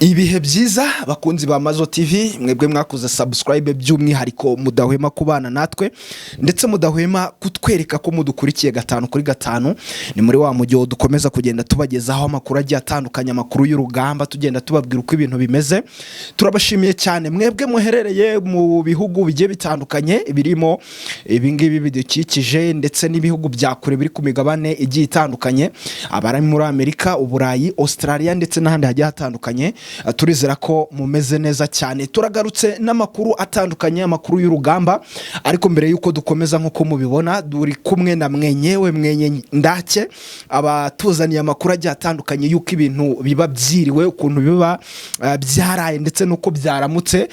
Ibihe byiza, bakunzi ba Mazo TV, mwebwe mwakoze subscribe, by'umwihariko mudahwema kubana natwe ndetse mudahwema kutwereka ko mudukurikiye gatanu kuri gatanu. Ni muri wa mujyo dukomeza kugenda tubagezaho amakuru agiye atandukanye, amakuru y'urugamba, tugenda tubabwira uko ibintu bimeze. Turabashimiye cyane mwebwe muherereye mu bihugu bigiye bitandukanye, birimo ibingibi bidukikije ndetse n'ibihugu bya kure biri ku migabane igiye itandukanye, abari muri Amerika, Uburayi, Australia ndetse n'ahandi hagiye hatandukanye. Turizera ko mumeze neza cyane. Turagarutse n'amakuru atandukanye, amakuru y'urugamba. Ariko mbere y'uko dukomeza, nk'uko mubibona turi kumwe na mwenyewe mwenye ndake, abatuzaniye amakuru agiye atandukanye y'uko ibintu biba byiriwe, ukuntu biba byaraye ndetse n'uko byaramutse.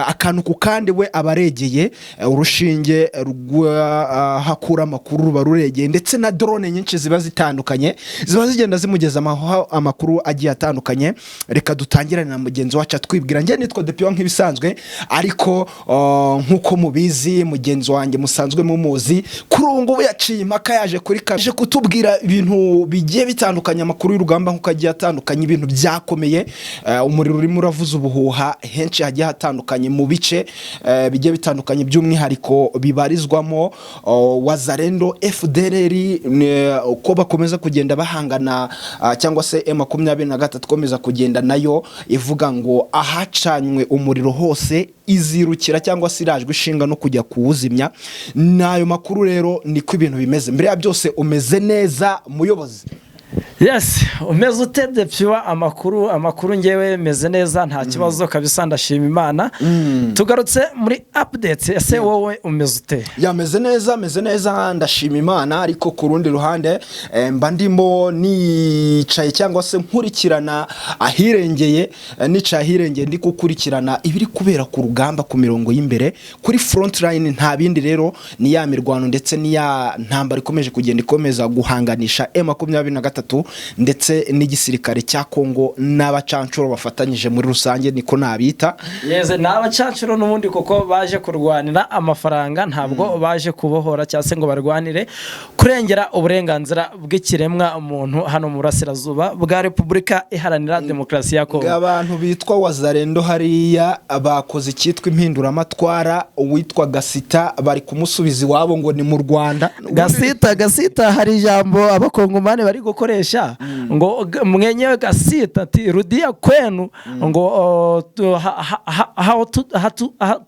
Akantu ku kandi we aba aregeye, urushinge rw'ahakura amakuru ruba ruregeye, ndetse na drone nyinshi ziba zitandukanye ziba zigenda zimugeza amakuru agiye atandukanye. Reka dutangirane na mugenzi wacu atwibwira. Njye nitwa Depiwa nk'ibisanzwe, ariko nk'uko mubizi, mugenzi wanjye musanzwe mumuzi, kuri ubu ngubu yaciye impaka, yaje kuri yaje kutubwira ibintu bigiye bitandukanye, amakuru y'urugamba nk'uko agiye atandukanye, ibintu byakomeye. Umuriro urimo uravuza ubuhuha henshi hagiye hatandukanye mu bice bigiye bitandukanye, by'umwihariko bibarizwamo Wazalendo, FDLR, uko bakomeza kugenda bahangana, cyangwa se M23 ikomeza kugenda nayo ivuga ngo ahacanywe umuriro hose izirukira cyangwa se irajwe ishinga no kujya kuwuzimya. N'ayo makuru rero niko ibintu bimeze. Mbere ya byose, umeze neza, muyobozi? Yes, umeze ute, Depiwa? Amakuru ngewe meze neza, nta kibazo kabisa, ndashima Imana. Tugarutse muri update. Ese wowe umeze ute? Yameze neza, ameze neza, ndashima Imana. Ariko ku rundi ruhande mba ndimo nicaye cyangwa se nkurikirana ahirengeye, nicaye ahirengeye ndi gukurikirana ibiri kubera ku rugamba, ku mirongo y'imbere, kuri front line. Nta bindi rero, ni ya mirwano ndetse n'iya ntambara ikomeje kugenda ikomeza guhanganisha M23 ndetse n'igisirikare cya Kongo n'abacancuro bafatanyije muri rusange, niko nabita. Yeze, ni abacancuro n'ubundi, kuko baje kurwanira amafaranga, ntabwo baje kubohora cyangwa se ngo barwanire kurengera uburenganzira bw'ikiremwa muntu hano mu burasirazuba bwa Repubulika Iharanira Demokarasi ya Kongo. Abantu bitwa Wazalendo hariya bakoze icyitwa impinduramatwara. Uwitwa Gasita bari kumusubiza iwabo ngo ni mu Rwanda. Gasita, Gasita, hari ijambo abakongomani bari gukoresha ngo mwenyewe Gasita ati "Rudia kwenu", ngo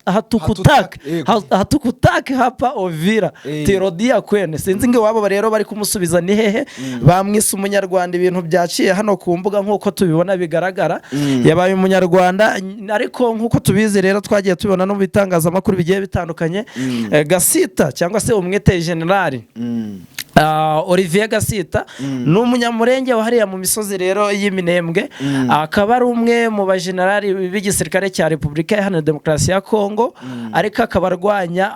hatukutaki. Yego. Hatukutaki hapa Uvira. Ti "Rudia kwenu". Sinzi ngo iwabo rero bari kumusubiza ni hehe. Bamwise umunyarwanda. Ibintu byaciye hano ku mbuga nk'uko tubibona bigaragara, yabaye umunyarwanda. Ariko nk'uko tubizi rero, twagiye tubibona no mu bitangazamakuru bigiye bitandukanye, Gasita cyangwa se umwete generali Olivier Gasita ni umunyamurenge wa hariya mu misozi rero y'Iminembwe, akaba ari umwe mu bajenerali b'igisirikare cya Repubulika Iharanira Demokarasi ya Kongo, ariko akaba arwanya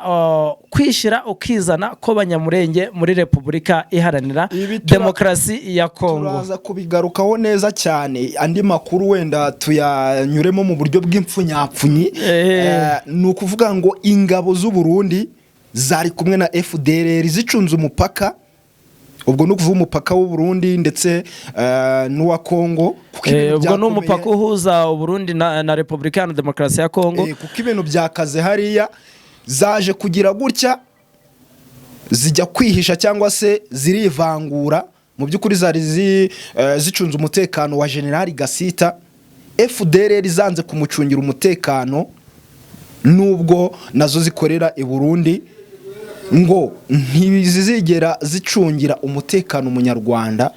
kwishyira ukizana kw'abanyamurenge muri Repubulika Iharanira Ibi Demokarasi ya Kongo. Turaza kubigarukaho neza cyane. Andi makuru wenda tuyanyuremo mu buryo bw'impfunyapfunyi. Ni ukuvuga ngo ingabo z'u Burundi zari kumwe na FDLR zicunze umupaka, ubwo ni ukuvuga umupaka w'u Burundi ndetse n'uwa Kongo, kuko ibintu Ubwo ni byakomeye. umupaka uhuza Uburundi na Repubulika Iharanira Demokarasi ya Kongo. Kuko ibintu byakaze hariya, zaje kugira gutya zijya kwihisha cyangwa se zirivangura. Mu by'ukuri zari zicunze umutekano wa Generali Gasita. FDLR zanze kumucungira umutekano nubwo nazo zikorera i Burundi, ngo ntizizigera zicungira umutekano umunyarwanda,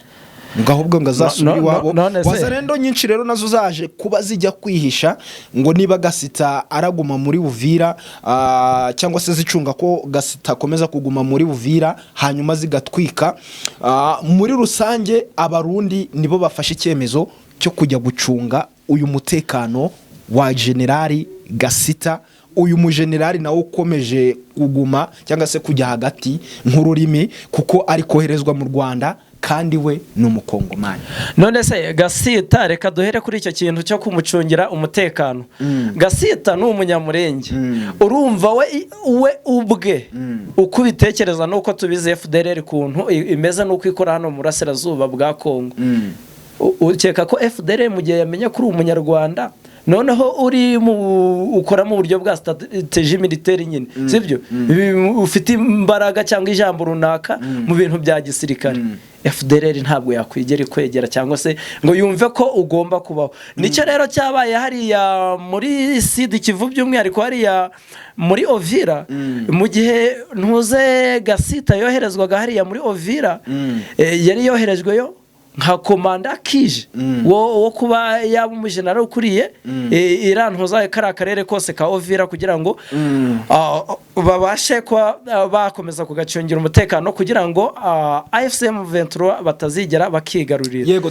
ngo ahubwo ngo azasubire iwabo. None se- Wazalendo nyinshi rero nazo zaje kuba zijya kwihisha ngo niba Gasita araguma muri Buvira, cyangwa se zicunga ko Gasita akomeza kuguma muri Buvira, hanyuma zigatwika. Muri rusange Abarundi nibo bafashe icyemezo cyo kujya gucunga uyu mutekano wa Generali Gasita, uyu mujenerali nawe ukomeje kuguma cyangwa se kujya hagati nk'ururimi, kuko ari koherezwa mu Rwanda kandi we ni umukongomani. None se Gasita, reka duhere kuri icyo kintu cyo kumucungira umutekano. Gasita ni umunyamurenge. Urumva we ubwe uko ubitekereza n'uko tubizi FDLR ukuntu imeze n'uko ikora hano mu burasirazuba bwa Kongo. Ukeka ko FDLR, mu gihe yamenye ko uri Umunyarwanda, noneho uri mu ukora mu buryo bwa stratégie militaire nyine, sibyo, ufite imbaraga cyangwa ijambo runaka mu bintu bya gisirikare, FDLR ntabwo yakwigera ikwegera cyangwa se ngo yumve ko ugomba kubaho. Nicyo rero cyabaye hariya muri Sud Kivu, by'umwihariko hariya muri Ovira. Mu gihe ntuze Gasita yoherezwaga hariya muri Ovira, yari yoherejweyo nka komanda kije wo kuba yaba umujenera ukuriye irantuza kariya karere kose ka Ovira, kugira ngo babashe kuba bakomeza kugacungira umutekano, kugira ngo AFC M23 batazigera bakigarurira. Yego,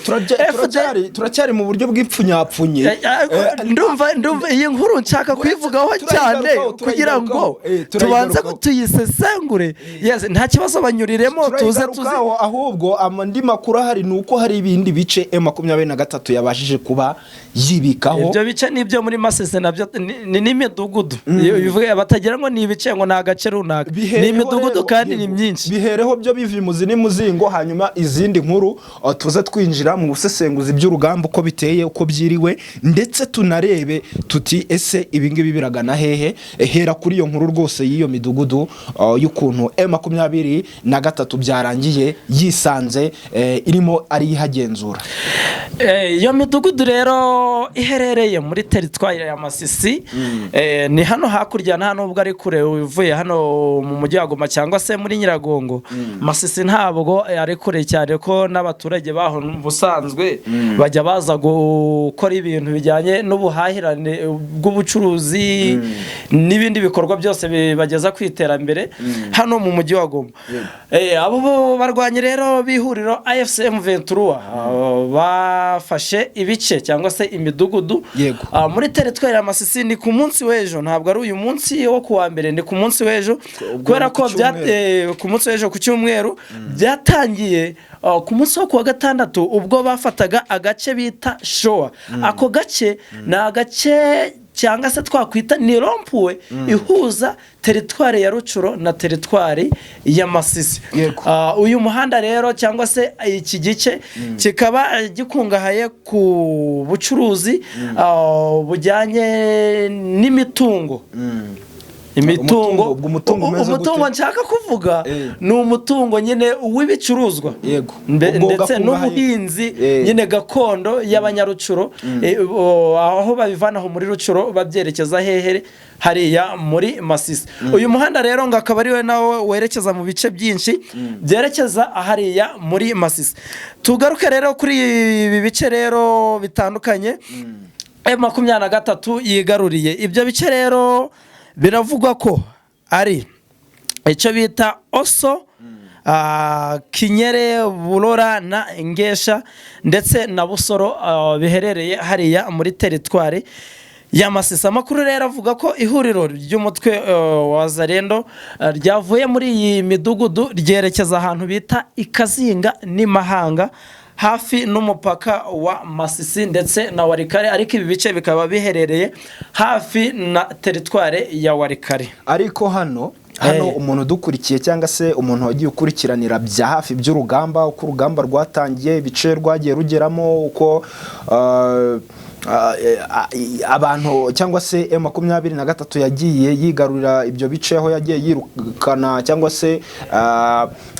turacyari mu buryo bw'ipfunyapfunye. Ndumva iyi nkuru nshaka kuyivugaho cyane kugira ngo tubanze tuyisesengure. Yes, nta kibazo, banyuriremo tuze tuzi. Turayigarukaho. Ahubwo andi makuru ahari ni uko hari ibindi bice M23 yabashije kuba yibikaho. Ibyo bice ni ibyo muri Masisi, nabyo ni n'imidugudu. Iyo bivuga batagira ngo ni ibice, ngo ni agace runaka, ni Bihereho imidugudu rero, kandi ni yego, myinshi. Bihereho byo biva imuzi n'imuzingo, hanyuma izindi nkuru tuze twinjira mu busesenguzi by'urugamba, uko biteye, uko byiriwe, ndetse tunarebe tuti: ese ibingibi biragana hehe? Hera kuri iyo nkuru rwose y'iyo midugudu, y'ukuntu M23 byarangiye yisanze irimo ari ihagenzura. Iyo midugudu rero iherereye muri teritwari ya Masisi, ni hano hakurya, nta nubwo ari kure uvuye hano mu mujyi wa Goma cyangwa se muri Nyiragongo. Masisi ntabwo ari kure cyane, ko n'abaturage baho ubusanzwe bajya baza gukora ibintu bijyanye n'ubuhahirane bw'ubucuruzi n'ibindi bikorwa byose bibageza ku iterambere hano mu mujyi wa Goma. Abo bo barwanyi rero b'ihuriro AFC M23 bafashe ibice cyangwa se imidugudu muri teritwari ya Masisi. Ni ku munsi w'ejo, ntabwo ari uyu munsi wo ku wa mbere, ni ku munsi w'ejo, kubera Ni ku ko cyumweru. Ku munsi w'ejo ku cyumweru. Byatangiye ku munsi wo ku wa gatandatu, ubwo bafataga agace bita Showa. Ako gace ni agace cyangwa se twakwita ni rond-point ihuza teritwari ya Rucuro na teritwari ya Masisi. Uyu muhanda rero cyangwa se iki gice kikaba gikungahaye ku bucuruzi bujyanye n'imitungo, imitungo. Ubwo umutungo umeze gute? Umutungo nshaka kuvuga ni umutungo nyine w'ibicuruzwa. Ubwo Ndetse gakungahaye- n'ubuhinzi nyine gakondo y'Abanyarucuro, aho babivana aho muri Rucuro babyerekeza hehe? Hariya muri Masisi. Uyu muhanda rero ngo akaba ariwe nawo werekeza mu bice byinshi byerekeza hariya muri Masisi. Tugaruke rero kuri ibi bice rero bitandukanye M23 yigaruriye. Ibyo bice rero biravugwa ko ari icyo bita Oso, Kinyere, Burora na Ngesha ndetse na Busoro, biherereye hariya muri teritwari ya Masisi. Amakuru rero avuga ko ihuriro ry'umutwe wa Zarendo ryavuye muri iyi midugudu ryerekeza ahantu bita Ikazinga n'Imahanga, hafi n'umupaka wa Masisi ndetse na Warikare, ariko ibi bice bikaba biherereye hafi na teritware ya Warikare. Ariko hano umuntu udukurikiye cyangwa se umuntu wagiye ukurikiranira bya hafi by'urugamba, uko urugamba rwatangiye, ibice rwagiye rugeramo, uko abantu cyangwa se M23 yagiye yigarurira ibyo bice, aho yagiye yirukana cyangwa se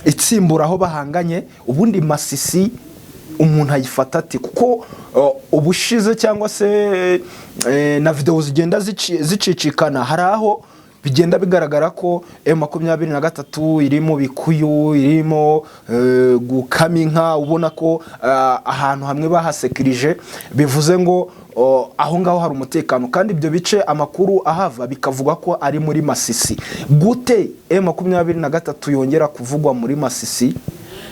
itsimbura aho bahanganye, ubundi Masisi umuntu ayifata ati? Kuko ubushize cyangwa se na videwo zigenda zicicikana, hari aho bigenda bigaragara ko M23 iri mu bikuyu, irimo gukama inka, ubona ko ahantu hamwe bahasekirije, bivuze ngo aho ngaho hari umutekano. Kandi ibyo bice amakuru ahava bikavuga ko ari muri Masisi. Gute M23 yongera kuvugwa muri Masisi?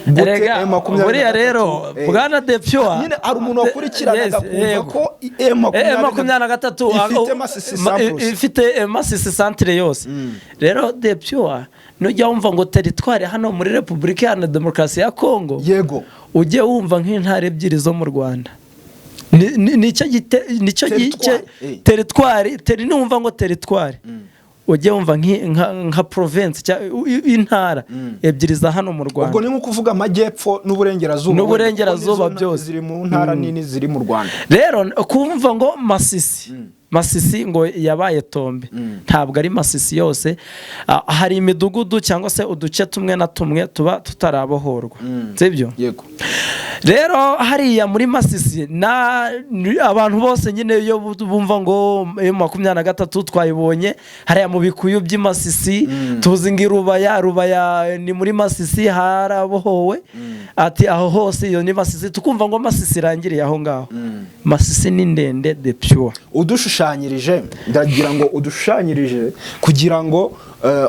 Gute Erega M23? Buriya rero, bwana Depyoa, Nyine hari umuntu wakurikiranaga Yes, kumva yego. ko M23 23 ifite Masisi samples. Ifite Masisi centre yose. Rero Depyoa, nujya wumva ngo teritwari hano muri Repubulika Iharanira Demokarasi ya Kongo, ujye wumva nk'intara ebyiri zo mu Rwanda. Nicyo nicyo gice Teritwari, teritwari numva ngo teritwari. Ujye wumva nka province intara ebyiri za hano mu Rwanda. Ubwo ni nko kuvuga amajyepfo n'uburengerazuba. N'uburengerazuba Kuko nizo byose. Ziri mu ntara nini ziri mu Rwanda. Rero kumva ngo Masisi ngo yabaye tombe, ntabwo ari Masisi yose. Hari imidugudu cyangwa se uduce tumwe na tumwe tuba tutarabohorwa, sibyo? Yego. Rero hariya muri Masisi abantu bose nyine iyo bumva ngo M23 twayibonye hariya mu bikuyu by'i Masisi, tuzi ngo i Rubaya, Rubaya ni muri Masisi, harabohowe, ati aho hose iyo ni Masisi, tukumva ngo Masisi irangiriye aho ngaho. Masisi ni ndende de pure. Udushushanyirije, ndagira ngo udushushanyirije kugira ngo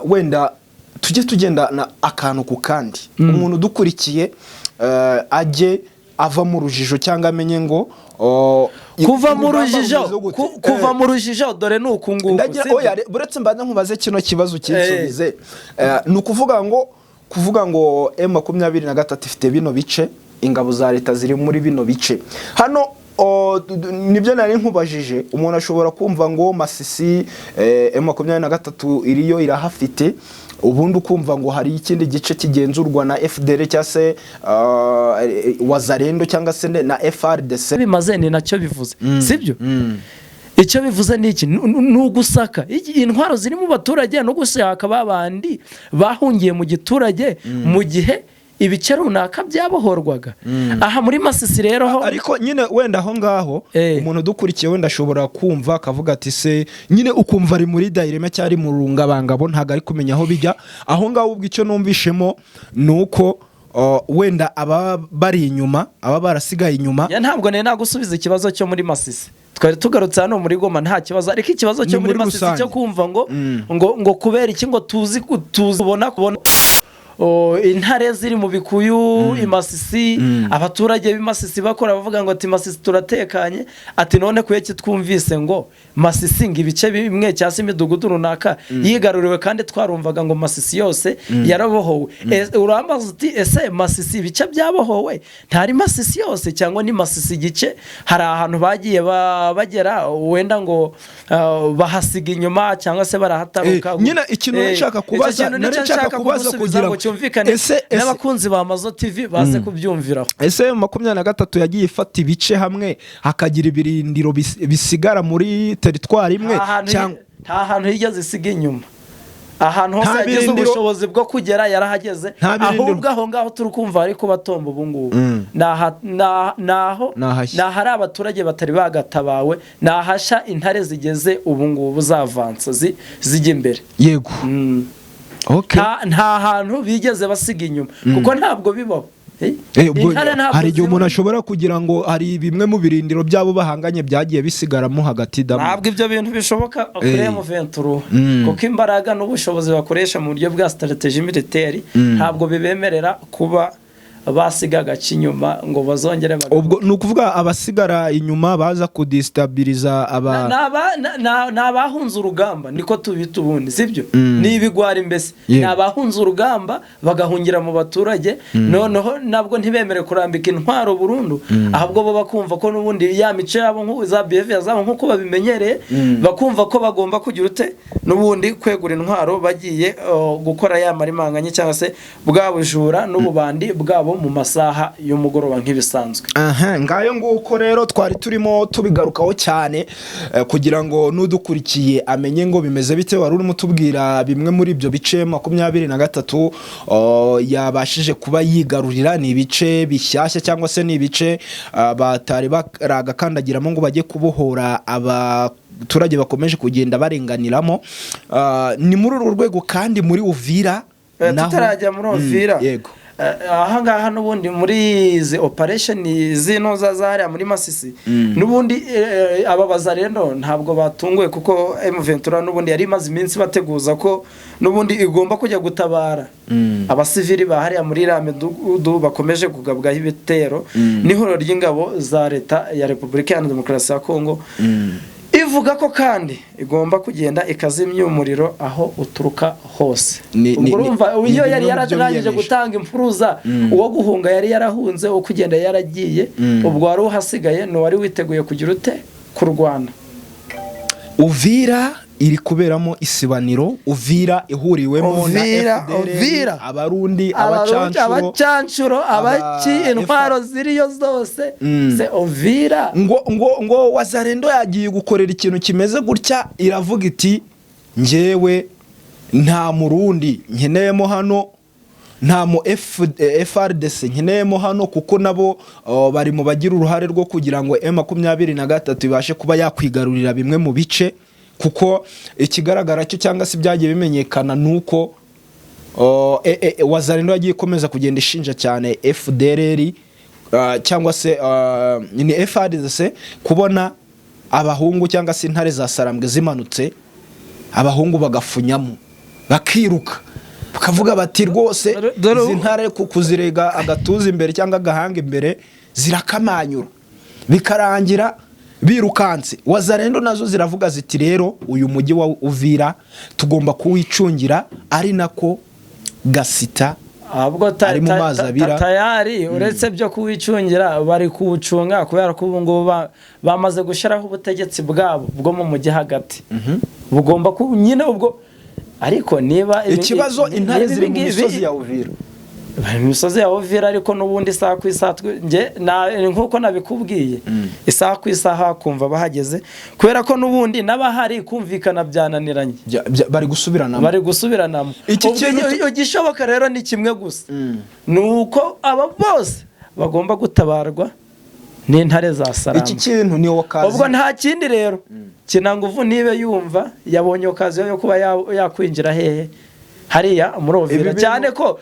wenda tujye tugendana akantu ku kandi, umuntu udukurikiye ajye ava mu rujijo cyangwa amenye ngo Kuva mu urugamba rujijo rumeze gute. Kuva mu rujijo dore ni uku nguku, Ndagira sibyo? Oya, buretse mbanza nkubaze kino kibazo kinsubize. Ni ukuvuga ngo M23 ifite bino bice, ingabo za leta ziri muri bino bice hano. Nibyo nari nkubajije. Umuntu ashobora kumva ngo Masisi M23 iriyo irahafite, ubundi ukumva ngo hari ikindi gice kigenzurwa na FDL cyangwa se Wazalendo cyangwa se na FARDC. Bimaze ni nacyo bivuze, sibyo? Icyo bivuze ni iki? Ni ugusaka intwaro ziri mu baturage no gushaka ba bandi bahungiye mu giturage mu gihe ibice runaka byabohorwaga. Aha muri Masisi rero ho Ariko nyine wenda aho ngaho umuntu udukurikiye wenda ashobora kumva akavuga ati se nyine, ukumva ari muri dilemma cyangwa ari mu rungabangabo, ntabwo ari kumenya aho bijya aho ngaho. Ubwo icyo numvishemo ni uko wenda aba bari inyuma, aba barasigaye inyuma. Ya, ntabwo nari nagusubiza ikibazo cyo muri Masisi. Twari tugarutse hano muri Goma, nta kibazo, ariko ikibazo cyo Ni muri muri Masisi rusange. cyo kumva ngo ngo kubera iki ngo tuzi tuzibona kubona intare ziri mu bikuyu i Masisi, abaturage b'i Masisi bakora bavuga ngo ati Masisi turatekanye, ati none kuki twumvise ngo Masisi ngo ibice bimwe cyangwa se imidugudu runaka yigaruriwe kandi twarumvaga ngo Masisi yose yarabohowe? Urambaza uti ese Masisi ibice byabohowe ntari Masisi yose cyangwa ni Masisi igice? Hari ahantu bagiye bagera wenda ngo bahasiga inyuma cyangwa se barahataruka. Nyine ikintu nari nshaka Icyo kubaza- kintu nari nicyo nshaka nshaka kubaza kugusubiza kugira ngo ngo cyumvikane n'abakunzi ba Mazo TV baze kubyumviraho. Ese 23 yagiye ifata ibice hamwe hakagira ibirindiro bisigara muri teritwari imwe Nta hantu cyangwa nta hantu yigeze isiga inyuma. Ahantu hose Nta yagize ubushobozi bwo kugera yarahageze. Nta birindiro. Ahubwo aho ngaho turi kumva hari kubatomba ubu ngubu ni Ni ahashya. ni ahari abaturage batari bagatabawe, ni ahasha intare zigeze ubu ngubu zavansa zijya imbere. Yego. Okay. Nta hantu bigeze basiga inyuma kuko ntabwo bibaho. Ubwo Intare ntabwo hari igihe ziba- umuntu ashobora kugira ngo hari bimwe mu birindiro byabo bahanganye byagiye bisigaramo hagati damu. Ntabwo ibyo bintu bishoboka kuri M23, kuko imbaraga n'ubushobozi bakoresha mu buryo bwa stratégie militaire ntabwo bibemerera kuba basiga agace inyuma ngo bazongere Ubwo ni ukuvuga abasigara inyuma baza kudisitabiliza aba Ni abahunze urugamba, niko tubita ubundi, sibyo? Ni ibigwari mbese. Ni abahunze urugamba bagahungira mu baturage, noneho nabwo ntibemere kurambika intwaro burundu, ahubwo bo bakumva ko n'ubundi ya mico yabo za behavior zabo nk'uko babimenyereye, bakumva ko bagomba kugira ute n'ubundi kwegura intwaro bagiye gukora ya marimanganye cyangwa se bwa bujura n'ububandi bwabo mu masaha y'umugoroba nk'ibisanzwe. Aha ngayo nguko rero twari turimo tubigarukaho cyane kugira ngo n'udukurikiye amenye ngo bimeze bite. Wari urimo utubwira bimwe muri ibyo bice 23 yabashije kuba yigarurira. Ni ibice bishyashya cyangwa se ni ibice batari baragakandagiramo ngo bajye kubohora abaturage bakomeje kugenda barenganiramo. Ni muri uru rwego kandi muri Uvira Tutarajya muri Uvira, Yego. Aha ngaha n'ubundi muri izi operation z'inoza zahariya muri Masisi, n'ubundi aba bazarendo ntabwo batunguwe kuko M23 n'ubundi yari imaze iminsi bateguza ko n'ubundi igomba kujya gutabara abasivili bahariya muri iriya midugudu bakomeje kugabwaho ibitero n'ihuriro ry'ingabo za leta ya Repubulika Iharanira Demokarasi ya Kongo. Ivuga ko kandi igomba kugenda ikazimya umuriro aho uturuka hose. Ubwo urumva Ni iyo bimwe yari mu byo yararangije biyemeje. gutanga impuruza, uwo guhunga yari yarahunze, uwo kugenda yaragiye, ubwo wari uhasigaye ni uwari witeguye kugira ute kurwana. Uvira. Iri kuberamo isibaniro. Uvira ihuriwemo na Uvira, FDLR, Uvira. Abarundi, Abarundi, abacancuro, abacancuro, abaki, intwaro ziriyo zose. Se Uvira ngo Wazalendo yagiye gukorera ikintu kimeze gutya, iravuga iti: "Njyewe nta Murundi nkeneyemo hano, nta mu FARDC nkeneyemo hano," kuko nabo bari mu bagira uruhare rwo kugira ngo M23 ibashe kuba yakwigarurira bimwe mu bice, kuko ikigaragara cyo cyangwa se ibyagiye bimenyekana ni uko Wazalendo yagiye ikomeza kugenda ishinja cyane FDLR cyangwa se ni FARDC kubona abahungu cyangwa se intare za Sarambwe zimanutse, abahungu bagafunyamo bakiruka, bakavuga bati: "Rwose izi ntare kuzirega agatuza imbere cyangwa agahanga imbere zirakamanyura," bikarangira birukanse. Wazalendo nazo ziravuga ziti: "Rero uyu mujyi wa Uvira tugomba kuwicungira," ari nako Gasita Ahubwo ari mu mazi abira. Tayari uretse byo kuwicungira, bari kuwucunga kubera ko ubu ngubu bamaze gushyiraho ubutegetsi bwabo bwo mu mujyi hagati, bugomba ku nyine ubwo. Ariko niba Ikibazo, intare niba ziri mu misozi ya Uvira. Bari mu misozi ya Uvira, ariko n'ubundi isaha ku isaha nge nk'uko nabikubwiye, isaha ku isaha kumva bahageze, kubera ko n'ubundi n'abahari kumvikana byananiranye. Bari gusubiranamo. Bari gusubiranamo. Iki Ubwo kintu igishoboka rero ni kimwe gusa, ni uko aba bose bagomba gutabarwa n'intare za Iki Sarama. kintu ni occasion. Ubwo nta kindi rero, Kinanguvu nibe yumva yabonye occasion yo kuba yakwinjira hehe, hariya muri Ibi Uvira, cyane ko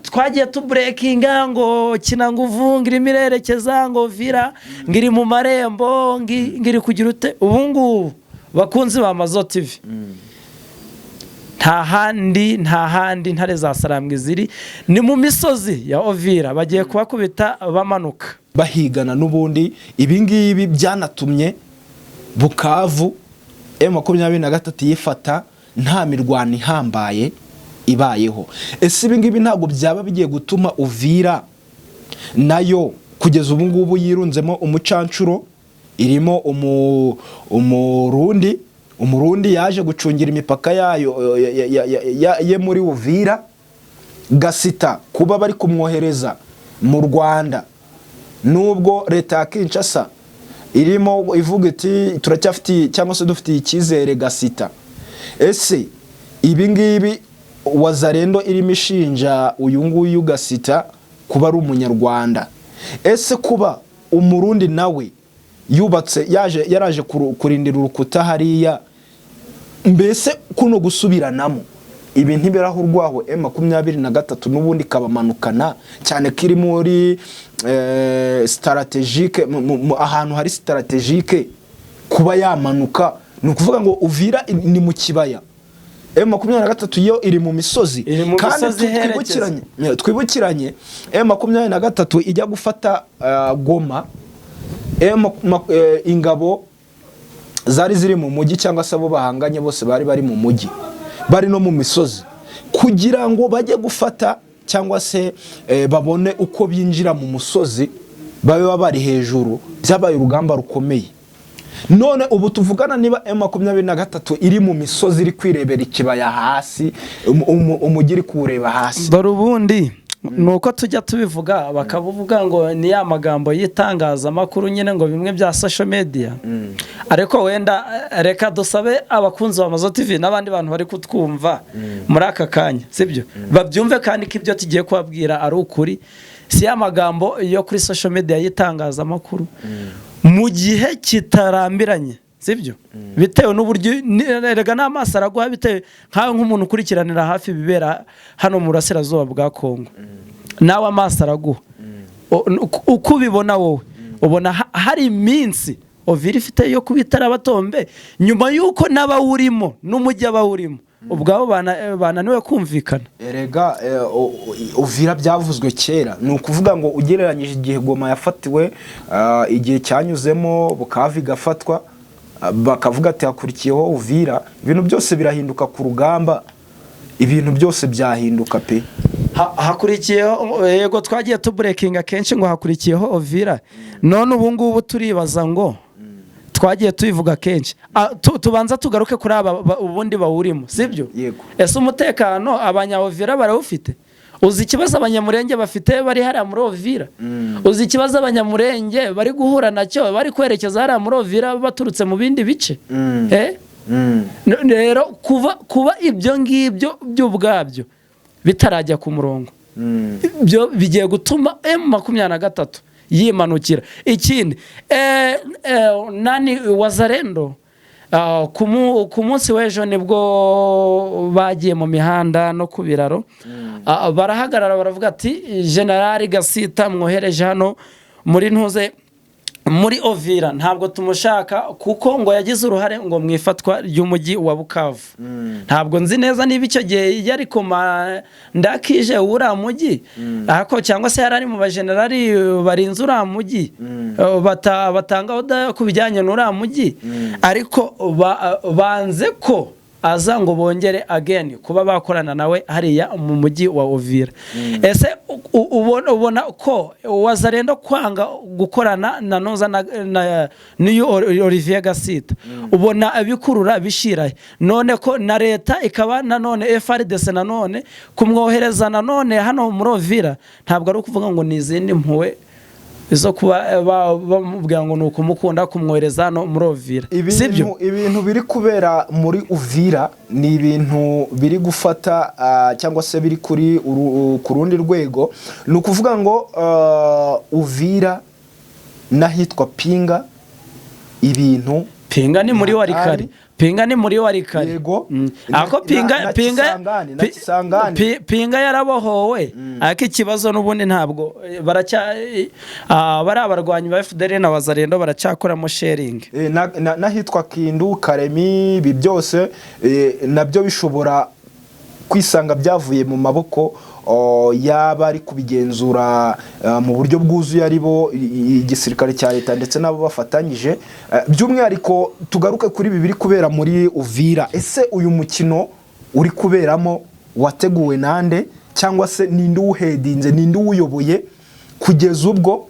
twagiye tubreakinga ngo Kinanguvu ngo irimo irerekeza ngo Uvira, ngo iri mu marembo, ngo iri kugira ute. Ubu ngubu, bakunzi ba Mazo TV, nta handi, nta handi intare za Sarambwe ziri, ni mu misozi ya Uvira. Bagiye kubakubita bamanuka. Bahigana n'ubundi. Ibi ngibi byanatumye Bukavu M23 yifata nta mirwano ihambaye ibayeho. Ese ibi ngibi ntabwo byaba bigiye gutuma Uvira nayo kugeza ubu ngubu yirunzemo umucancuro, irimo Umurundi yaje gucungira imipaka yayo ye muri Uvira, Gasita kuba bari kumwohereza mu Rwanda, nubwo leta ya Kinshasa irimo ivuga iti: "Turacyafitiye cyangwa se dufitiye icyizere Gasita"? Ese ibi ngibi Wazalendo irimo ishinja uyu nguyu Gasita kuba ari Umunyarwanda, ese kuba Umurundi nawe yubatse yaje yaraje kurindira urukuta hariya, mbese kuno gusubiranamo ibi ntibiraho urwaho M23 n'ubundi ikabamanukana, cyane ko iri muri stratégique, ahantu hari stratégique kuba yamanuka? Ni ukuvuga ngo Uvira ni mu kibaya, M23 yo iri mu misozi. Iri mu Kandi misozi iherekeza. twibukiranye M23 ijya gufata Goma, ingabo zari ziri mu mujyi cyangwa se abo bahanganye bose bari bari mu mujyi, bari no mu misozi, kugira ngo bajye gufata cyangwa se babone uko binjira mu musozi babe bari hejuru, byabaye urugamba rukomeye. None ubu tuvugana, niba M23 iri mu misozi, iri kwirebera ikibaya hasi, umujyi iri kuwureba hasi. Dore ubundi ni uko tujya tubivuga, bakavuga ngo ni ya magambo y'itangazamakuru nyine, ngo bimwe bya social media. Ariko wenda reka dusabe abakunzi ba Mazo TV n'abandi bantu bari kutwumva muri aka kanya, sibyo, babyumve kandi ko ibyo tugiye kubabwira ari ukuri, si ya magambo yo kuri social media y'itangazamakuru. Mu gihe kitarambiranye, sibyo, bitewe n'uburyo erega n'amaso araguha, bitewe nkawe nk'umuntu ukurikiranira hafi ibibera hano mu burasirazuba bwa Kongo, nawe amaso araguha. Uko ubibona wowe, ubona hari iminsi Uvira ifite yo kuba itarabatombe, nyuma y'uko n'abawurimo n'umujyi abawurimo ubwabo bananiwe kumvikana. Erega Uvira byavuzwe kera. Ni ukuvuga ngo ugereranyije igihe Goma yafatiwe, igihe cyanyuzemo Bukavu igafatwa, bakavuga ati hakurikiyeho Uvira, ibintu byose birahinduka ku rugamba, ibintu byose byahinduka pe. Hakurikiyeho, yego, twagiye tubreakinga kenshi ngo hakurikiyeho Uvira. None ubu ngubu turibaza ngo Twagiye tubivuga kenshi. Tubanza tugaruke kuri aba ubundi bawurimo, sibyo? Yego. Ese umutekano abanya-Uvira barawufite? Uzi ikibazo Abanyamurenge bafite bari hariya muri Ovira? Uzi ikibazo Abanyamurenge bari guhura nacyo bari kwerekeza hariya muri Ovira baturutse mu bindi bice? Eh? Rero kuba ibyo ngibyo by'ubwabyo bitarajya ku murongo, ibyo bigiye gutuma M23 yimanukira. Ikindi, nani, Wazalendo, ku munsi w'ejo nibwo bagiye mu mihanda no ku biraro. Barahagarara, baravuga ati: "Generali Gasita mwohereje hano muri ntuze, muri Ovira, ntabwo tumushaka," kuko ngo yagize uruhare ngo mu ifatwa ry'umujyi wa Bukavu. Ntabwo nzi neza niba icyo gihe yari komandakije w'uriya mujyi ariko, cyangwa se yari ari mu bajenerali barinze uriya mujyi, batanga order ku bijyanye n'uriya mujyi, ariko banze ko aza ngo bongere again kuba bakorana nawe hariya mu mujyi wa Ovira. Ese ubona ko Wazalendo kwanga gukorana na noza na n'uyu Olivier Gasita, ubona bikurura bishirahe? None ko na leta ikaba nanone FARDC nanone kumwohereza nanone hano muri Ovira, ntabwo ari ukuvuga ngo ni izindi mpuwe zo kuba bamubwira ngo ni ukumukunda kumwohereza hano muri Ovira, sibyo? Ibintu biri kubera muri Uvira ni ibintu biri gufata, cyangwa se biri ku rundi rwego. Ni ukuvuga ngo Uvira n'ahitwa Pinga, ibintu Pinga ni muri Warikari. Pinga ni muri Warikari. Yego. Ako Pinga na Pinga Kisangani, na Kisangani. Pinga yarabohowe, ariko ikibazo n'ubundi ntabwo baracya bari abarwanyi ba FDLR na Wazalendo baracyakoramo shelling. N'ahitwa Kindu, Karemi, ibi byose nabyo bishobora kwisanga byavuye mu maboko yaba ari kubigenzura mu buryo bwuzuye, ari bo igisirikare cya leta ndetse n'abo bafatanyije. By'umwihariko tugaruke kuri ibi biri kubera muri Uvira. Ese uyu mukino uri kuberamo wateguwe nande, cyangwa se ninde uwuhedinze, ninde uwuyoboye, kugeza ubwo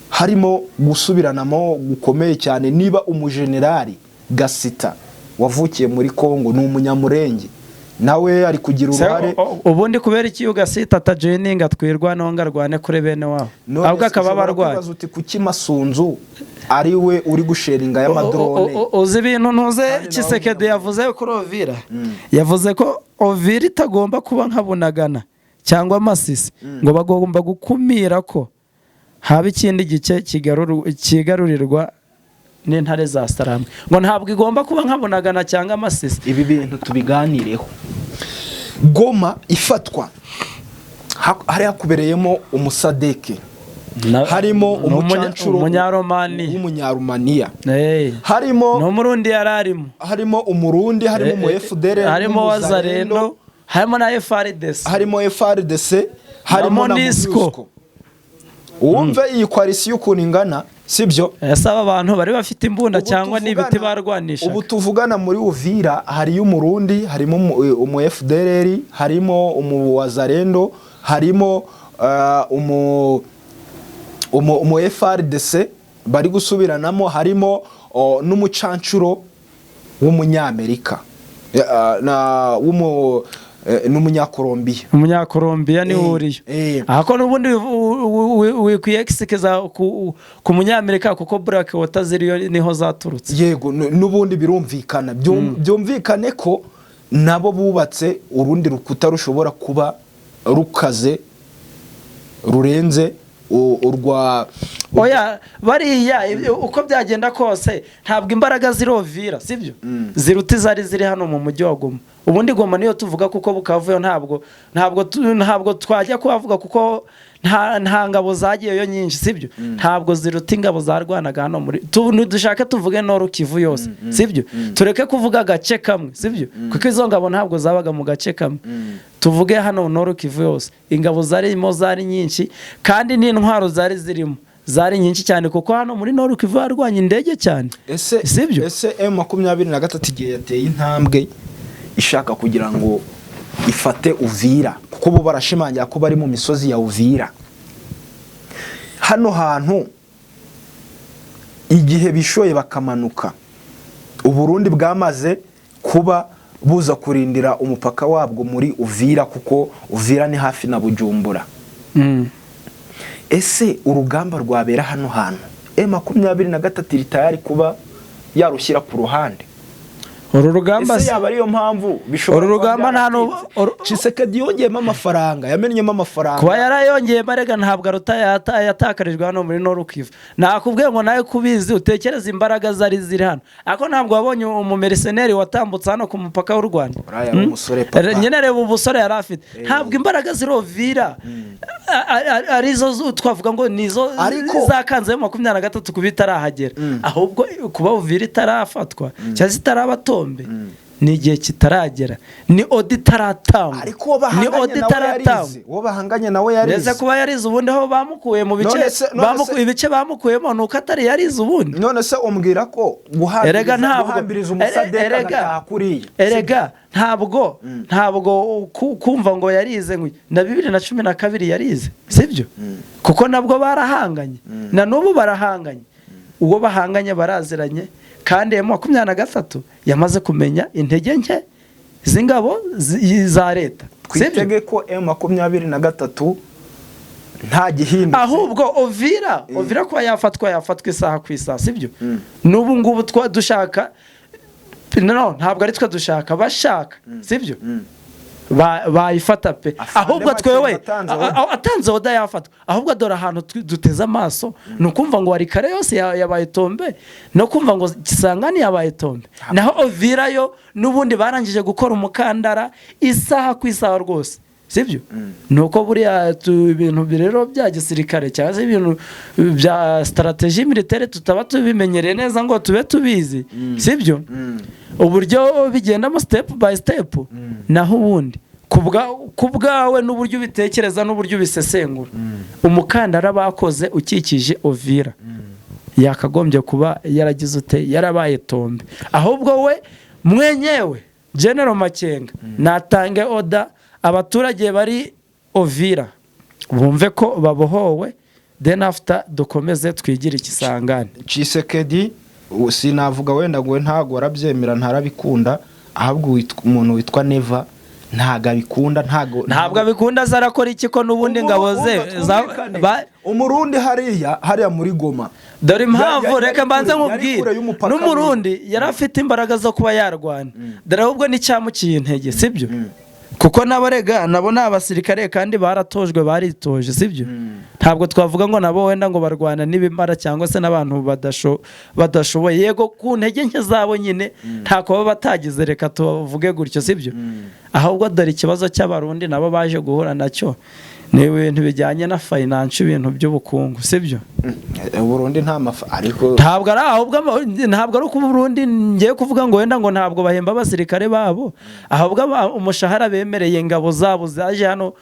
harimo gusubiranamo gukomeye cyane? Niba umujenerali Gasita wavukiye muri Kongo, ni Umunyamurenge, nawe ari kugira uruhare. Ubundi kubera iki Ugasita atajoininga Twirwaneho ngo arwane kuri bene wabo, None ahubwo se akaba ushobora abarwayi? kwibaza uti: "Kuki Masunzu ari we uri gusharinga y'amadrone?" Uzi ibintu ntuze Kandi nawe Tshisekedi yavuze kuri Ovira? Yavuze ko Ovira itagomba kuba nka Bunagana cyangwa Masisi, ngo bagomba gukumira ko haba ikindi gice kigarurirwa n'intare za Sarambwe, ngo ntabwo igomba kuba nka Bunagana cyangwa Masisi. Ibi bintu tubiganireho. Goma ifatwa, hari hakubereyemo umusadeke, harimo ni umucancuro Umunyaromani. w'Umunyarumaniya. Hey. Harimo N'Umurundi yari arimo. Harimo Umurundi, harimo umu FDLR, harimo Wazalendo, harimo na FARDC, harimo FARDC, harimo na MONUSCO. MONUSCO. Wumve iyi coalition ukuntu ingana, sibyo? Ese aba bantu bari bafite imbunda Ubu cyangwa ni ibiti barwanishaga? Ubu tuvugana muri Uvira hariyo Umurundi, harimo umu FDLR, harimo umu Wazalendo, harimo umu FARDC bari gusubiranamo, harimo n'umucancuro w'Umunyamerika, n'Umunyakolombiya. Umunyakolombiya niwe uriyo. Ahako n'ubundi wikwiye egisikeza ku Munyamerika, kuko Black Water ziriyo niho zaturutse. Yego, n'ubundi birumvikana. Byumvikane ko nabo bubatse urundi rukuta rushobora kuba rukaze rurenze urwa Oya, bariya uko byagenda kose ntabwo imbaraga zirovira, sibyo, ziruta izari ziri hano mu mujyi wa Goma. Ubundi Goma niyo tuvuga, kuko Bukavu yo ntabwo twajya kuhavuga, kuko nta ngabo zagiyeyo nyinshi, sibyo? Ntabwo ziruta ingabo zarwanaga hano muri dushake tuvuge Nord Kivu yose, sibyo? Tureke kuvuga agace kamwe, sibyo? Kuko izo ngabo ntabwo zabaga mu gace kamwe. Tuvuge hano Nord Kivu yose, ingabo zarimo zari nyinshi, kandi n'intwaro zari zirimo zari nyinshi cyane, kuko hano muri Nord Kivu harwanya indege cyane. Ese Sibyo? Ese M23 igihe yateye intambwe ishaka kugira ngo ifate Uvira, kuko bo barashimangira ko bari mu misozi ya Uvira, hano hantu Igihe bishoye bakamanuka, Uburundi bwamaze kuba buza kurindira umupaka wabwo muri Uvira, kuko Uvira ni hafi na Bujumbura. Ese urugamba rwabera hano hantu, M23 iri tayari kuba yarushyira ku ruhande? Uru rugamba Ese yaba ariyo mpamvu bishobora Uru kuba rugamba nta byaratinze? Tshisekedi yongeyemo amafaranga, yamennyemo amafaranga. Kuba yarayongeye marega, ntabwo aruta yatakarijwe hano muri Nord Kivu. Nakubwiye ngo nawe kubizi, utekereze imbaraga zari ziri hano, ariko ntabwo wabonye umumercenaire watambutse hano ku mupaka w'u Rwanda? Uriya yari umusore, papa. Nyine reba ubusore yari afite. Ntabwo imbaraga ziri Uvira arizo twavuga ngo nizo zakanze 23 kuba itarahagera. Ahubwo kuba Uvira itarafatwa cyangwa se itaraba tombe, ni igihe kitaragera, ni order itaratangwa. Ariko uwo Ni bahanganye order nawe itaratangwa. yarize, uwo bahanganye nawe yarize. Ndetse kuba yarize, ubundi aho bamukuye mu bice ibice bamukuyemo ni uko atari yarize ubundi. None se umbwira ko Erega ntabwo guhambiriza umusadeka agataha kuriya? Erega ntabwo kumva ngo yarize, ngo na 2012 yarize, sibyo? Kuko nabwo barahanganye, na n'ubu barahanganye. Uwo bahanganye baraziranye, kandi M23 yamaze kumenya intege nke z'ingabo za leta, sibyo? Twitege ko M23 nta gihindutse. Ahubwo Uvira kuba yafatwa, yafatwa isaha ku isaha, sibyo? N'ubu ngubu twa dushaka, no ntabwo ari twe dushaka, bashaka, sibyo? Bayifata pe. Afande Ahubwo Makenga twewe atanze order. Atanze order yafatwa. Ahubwo dore ahantu duteze amaso ni ukumva ngo Walikale yose yabaye tombe, no kumva ngo Kisangani yabaye tombe. Naho Uvira yo n'ubundi barangije gukora umukandara, isaha ku isaha rwose, sibyo? Ni uko buriya ibintu rero bya gisirikare cyangwa se ibintu bya stratégie militaire tutaba tubimenyereye neza ngo tube tubizi, sibyo? Uburyo bigendamo step by step. Naho ubundi ku bwawe n'uburyo ubitekereza n'uburyo ubisesengura, umukandara bakoze ukikije Uvira yakagombye kuba yaragize ute? Yarabaye tombe. Ahubwo we mwenyewe General Makenga natange order, abaturage bari Uvira bumve ko babohowe, then after dukomeze twigire ikisangane. Tshisekedi sinavuga wenda ngo we ntabwo arabyemera, ntarabikunda. Ahubwo umuntu witwa Neva ntabwo abikunda, ntabwo. Ntabwo abikunda, aza arakora iki ko n'ubundi ingabo ze Twumvikane. Umurundi hariya muri Goma Dore impamvu, reka mbanze yari nkubwire. kure y'umupaka. N'umurundi yari afite imbaraga zo kuba yarwana, dore ahubwo n'icyamuciye intege, sibyo? Kuko nabo rega nabo ni abasirikare kandi baratojwe, baritoje, sibyo? Ntabwo twavuga ngo nabo wenda ngo barwana n'ibimara cyangwa se n'abantu badashoboye. Yego, ku ntege nke zabo nyine ntako baba batagize, reka tuvuge gutyo, sibyo? Ahubwo dore ikibazo cy'Abarundi nabo baje guhura nacyo ni ibintu bijyanye na finance, ibintu by'ubukungu, sibyo? Burundi nta mafa, ariko Ntabwo ari ahubwo ntabwo ari ukuba Burundi ngiye kuvuga ngo wenda ngo ntabwo bahemba abasirikare babo. Ahubwo umushahara bemereye ingabo zabo zaje hano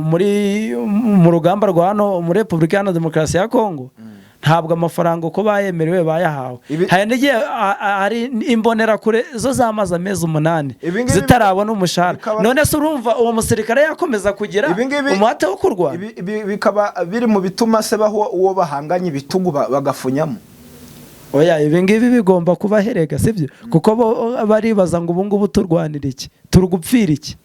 muri mu rugamba rwa hano muri Repubulika Iharanira Demokarasi ya Kongo, ntabwo amafaranga uko bayemerewe bayahawe. Hari n'igihe hari imbonerakure zo zamaze amezi 8 Ibi ngibi zitarabona umushahara. None se urumva uwo musirikare yakomeza kugira Ibi ngibi- umuhate wo kurwana? Ibi bikaba biri mu bituma se baho uwo bahanganye ibitugu bagafunyamo. Oya, ibi ngibi bigomba kubaherega, sibyo? Kuko bo baribaza ngo ubu ngubu turwanira iki, turi gupfira iki?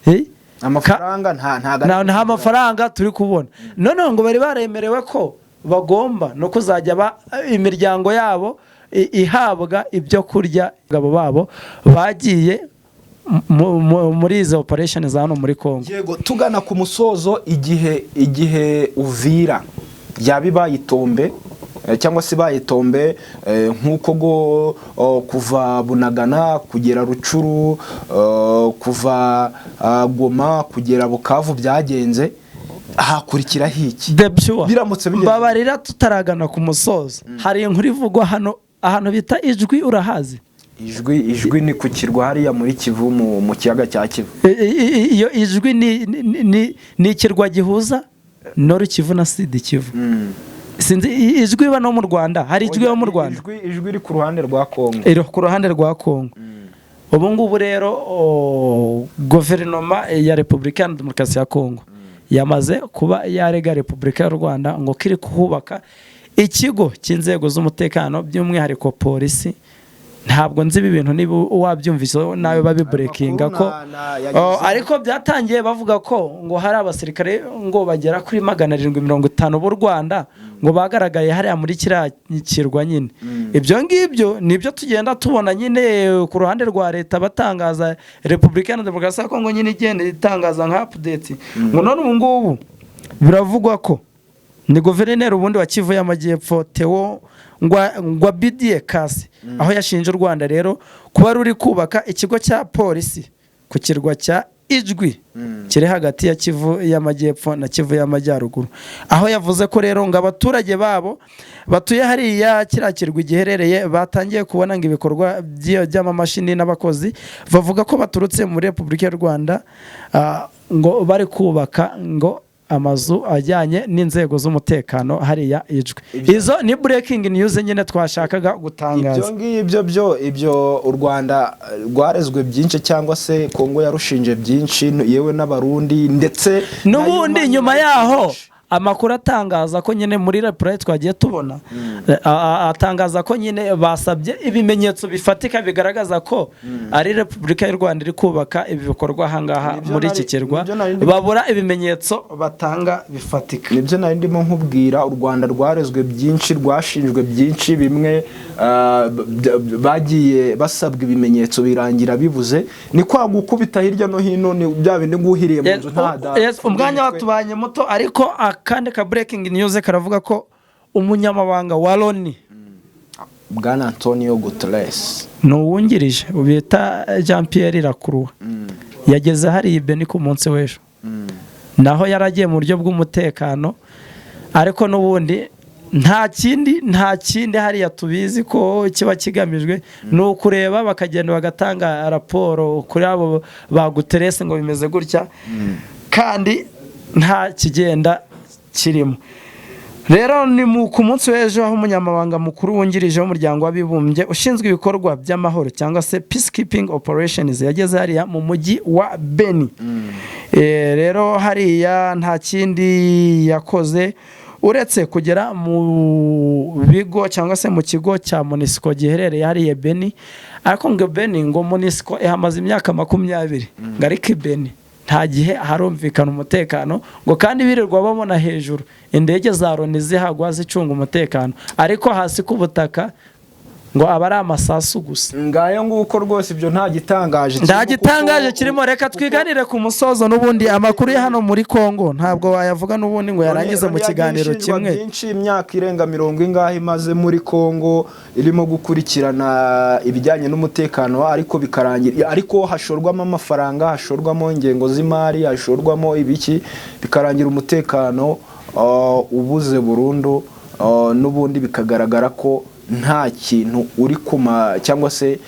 Eh? Amafaranga nta Nta mafaranga turi kubona. Noneho ngo bari baremerewe ko bagomba no kuzajya imiryango yabo ihabwa ibyo kurya. Abagabo babo bagiye muri izo operation za hano muri Congo. Yego, tugana ku musozo, igihe Uvira yaba ibaye itombe, cyangwa se ibaye itombe, nk'uko go kuva Bunagana kugera Rutshuru, kuva Goma kugera Bukavu byagenze, hakurikiraho iki? The Pure. Biramutse bigeze- Mbabarira, tutaragana ku musozo, hari inkuru ivugwa hano ahantu bita Ijwi, urahazi? Ijwi ni ku kirwa hariya muri Kivu, mu kiyaga cya Kivu. Iyo Ijwi ni ikirwa gihuza Nord Kivu na Sud Kivu. Sinzi Ijwi iba no mu Rwanda, hari Ijwi iba mu Rwanda. Ijwi iri ku ruhande rwa Kongo. Iri ku ruhande rwa Kongo. Ubu ngubu rero guverinoma ya Repubulika Iharanira Demokarasi ya Kongo yamaze kuba yarega Repubulika y'u Rwanda ngo kiri kuhubaka Ikigo cy'inzego z'umutekano, by'umwihariko polisi, ntabwo nzi ibi bintu niba wabyumvise nawe babibreakinga ko Amakuru yagezeho. Oh, ariko byatangiye bavuga ko ngo hari abasirikare ngo bagera kuri 750 b'u Rwanda ngo bagaragaye hariya muri kiriya kirwa nyine. Ibyo ngibyo nibyo tugenda tubona nyine ku ruhande rwa leta batangaza, Repubulika Iharanira Demokarasi ya Kongo nyine igenda itangaza nka update, ngo none ubu ngubu biravugwa ko ni guverineri ubundi wa Kivu y'Amajyepfo, Teo Ngwabidie Kasi, aho yashinje u Rwanda rero kuba ruri kubaka ikigo cya polisi ku kirwa cya Ijwi kiri hagati ya Kivu y'Amajyepfo na Kivu y'Amajyaruguru, aho yavuze ko rero ngo abaturage babo batuye hariya kiriya kirwa giherereye batangiye kubona ngo ibikorwa by'amamashini n'abakozi bavuga ko baturutse muri Repubulika y'u Rwanda, ngo bari kubaka ngo amazu ajyanye n'inzego z'umutekano hariya Ijwi. Izo ni breaking news nyine twashakaga gutangaza. Ibyo ngibyo byo, ibyo u Rwanda rwarezwe byinshi, cyangwa se Kongo yarushinje byinshi, yewe n'Abarundi ndetse na N'ubundi Human nyuma Rights yaho Watch. amakuru atangaza ko nyine muri reply twagiye tubona, atangaza ko nyine basabye ibimenyetso bifatika bigaragaza ko ari Repubulika y'u Rwanda iri kubaka ibi bikorwa ahangaha muri iki kirwa. Nibyo nari Babura ibimenyetso batanga bifatika. Nibyo nari ndimo nkubwira. U Rwanda rwarezwe byinshi, rwashinjwe byinshi, bimwe bagiye basabwa ibimenyetso birangira bibuze. Ni kwa gukubita hirya no hino, ni bya bindi nguhiriye mu nzu nta da. Yes, umwanya watubanye muto, ariko akandi ka breaking news karavuga ko umunyamabanga wa Loni, Bwana Antonio Guterres, ni uwungirije bita Jean Pierre Lacroix, yageze hariya i Beni ku munsi w'ejo, naho yaragiye mu buryo bw'umutekano, ariko n'ubundi nta kindi hariya tubizi ko kiba kigamijwe ni ukureba, bakagenda bagatanga raporo kuri abo ba Guterres ngo bimeze gutya, kandi nta kigenda kirimo. Rero ni ku munsi w'ejo aho umunyamabanga mukuru wungirije w'Umuryango w'Abibumbye ushinzwe ibikorwa by'amahoro cyangwa se peacekeeping operations yageze hariya mu mujyi wa Beni. Rero hariya nta kindi yakoze uretse kugera mu bigo cyangwa se mu kigo cya MONUSCO giherereye hariya Beni. Ariko ngo Beni, ngo MONUSCO ihamaze imyaka 20, ngo ariko i Beni nta gihe harumvikana umutekano, ngo kandi birirwa babona hejuru indege za Loni zihagwa zicunga umutekano, ariko hasi ku butaka ngo aba ari amasasu gusa. Ngayo nguko rwose, ibyo nta gitangaje Nta kirimo gitangaje kirimo. Reka twiganire ku musozo. N'ubundi amakuru ya hano muri Congo ntabwo wayavuga n'ubundi ngo yarangize mu Loni yagiye kiganiro ishinjwa kimwe. byinshi, imyaka irenga mirongo ingahe imaze muri Congo irimo gukurikirana ibijyanye n'umutekano, ariko bikarangira, ariko hashorwamo amafaranga, hashorwamo ingengo z'imari, hashorwamo ibiki, bikarangira umutekano ubuze burundu, n'ubundi bikagaragara ko nta kintu uri kuma, cyangwa se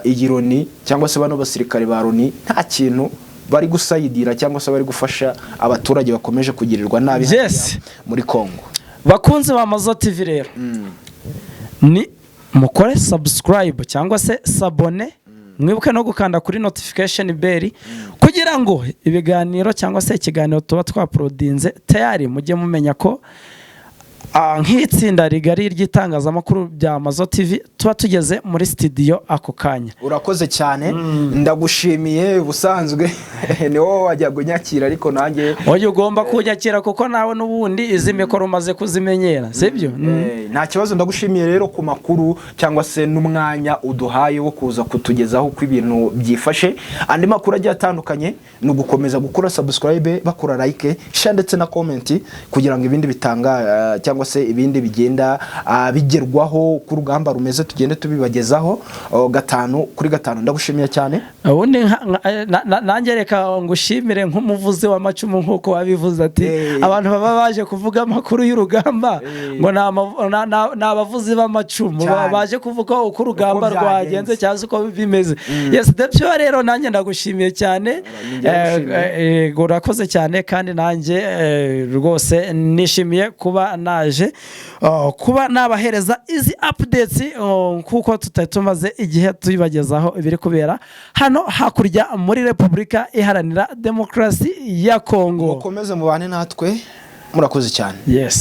iyi Loni cyangwa se bano basirikare ba Loni nta kintu bari gusayidira cyangwa se bari gufasha abaturage bakomeje kugirirwa nabi hariya muri Congo. Bakunzi ba Mazo TV rero, ni mukore subscribe cyangwa se s'abonner, mwibuke no gukanda kuri notification bell kugira ngo ibiganiro cyangwa se ikiganiro tuba twauploadinze tayari mujye mumenya ko nk'itsinda rigari ry'itangazamakuru bya Mazo TV tuba tugeze muri studio ako kanya. Urakoze cyane, ndagushimiye. Ubusanzwe ni wowe wajyaga unyakira, ariko nanjye Oya, ugomba kunyakira kuko nawe n'ubundi izi mikoro umaze kuzimenyera, sibyo? Nta kibazo. Ndagushimiye rero ku makuru cyangwa se n'umwanya uduhaye wo kuza kutugezaho uko ibintu byifashe. Andi makuru agiye atandukanye ni ugukomeza gukora subscribe, bakora like, share ndetse na comment, kugira ngo ibindi bitanga cyangwa se ibindi bigenda bigerwaho ku rugamba rumeze tugende tubibagezaho, oh, gatanu kuri gatanu. Ndagushimiye cyane. Ubundi nanjye reka ngushimire nk'umuvuzi w'amacumu, nk'uko wabivuze ati abantu baba baje kuvuga amakuru y'urugamba ngo ni abavuzi b'amacumu baje kuvuga uko urugamba Uko byagenze. rwagenze cyangwa se uko bimeze. Yes, Depyo, rero nanjye ndagushimiye cyane. Ninjye ngushimiye. Urakoze cyane, kandi nanjye rwose nishimiye kuba naje, oh, kuba nabahereza izi updates, oh, kuko tutari tumaze igihe tubibagezaho ibiri kubera hano hakurya muri Repubulika Iharanira Demokarasi ya Kongo. Mukomeze mubane natwe, murakoze cyane. Yes.